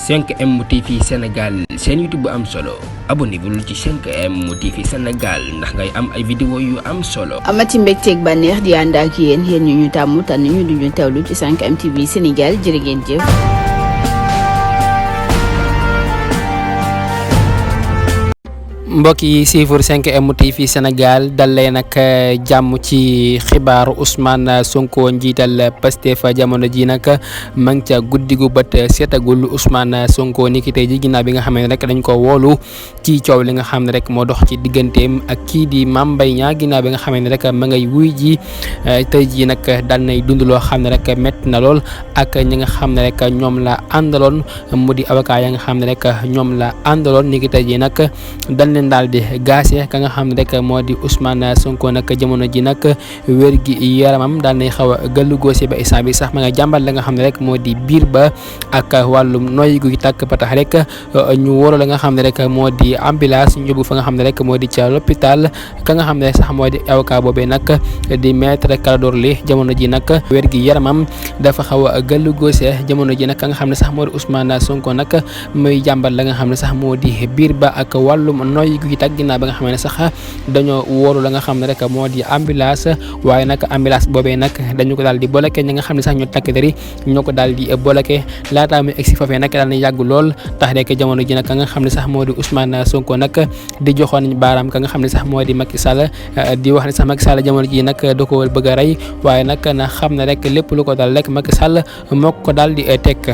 5M TV Sénégal seen YouTube bu am solo abonnez-vous ci 5M TV Sénégal ndax ngay am ay vidéo yu am solo. amati mbégteeg bànneex di ànd ak yéen ñu tàmm tànn ñu duñu teewlu ci 5M TV Sénégal jërë ngeen jëf. mbokk yi siifur 5M TV Sénégal dal leen ak jàmm ci xibaaru Ousmane Sonko njiital Pastef jamono ji nag ma ngi ca guddi gu bët seetagul Ousmane Sonko ni ki tey ji ginnaaw bi nga xam ne rek dañ ko woolu ci coow li nga xam ne rek moo dox ci digganteem ak kii di Mame Mbaye Niang ginnaaw bi nga xam ne rek ma ngay wuy ji tey ji nag dal nay dund loo xam ne rek métti na lool ak ñi nga xam ne rek ñoom la àndaloon mu di avocat ya nga xam ne rek ñoom la àndaloon ni ki tey ji nag dal leen daal di gaase ka nga xam ne rek moo di Ousmane Sonko nag jamono ji nag wér gi yaramam daal nay xaw a gàllu góose ba instant bi sax ma nga jàmbat la nga xam ne rek moo di biir ba ak wàllum noyyi gu tàkk ba tax rek ñu wóoroo la nga xam ne rek moo di ambulance ñu yóbbu fa nga xam ne rek moo di ca l'hôpital ka nga xam ne sax moo di avocat boobee nag di maître Clédor Ly jamono ji nag wér gi yaramam dafa xaw a gàllu góose jamono ji nag ka nga xam ne sax moo di Ousmane Sonko nag muy jàmbat la nga xam ne sax moo di biir ba ak wàllum noyyi gi tag ginnaaw ba nga xam ne sax dañoo wóoru la nga xam ne rek moo di ambulance waaye nag ambulance boobee nag dañu ko daal di bloqué ñi nga xam ne sax ñu takk dari ñoo ko daal di bloqué laataa muy egsi foofee nag daal na yàgg lool tax rek jamono ji nag ka nga xam ne sax moo di Ousmane Sonko nag di joxoon baaraam ka nga xam ne sax moo di Macky Sall di wax ne sax Macky Sall jamono ji nag da ko bëgg a rey waaye nag na xam ne rek lépp lu ko dal rek Macky Sall moo ko daal di tekk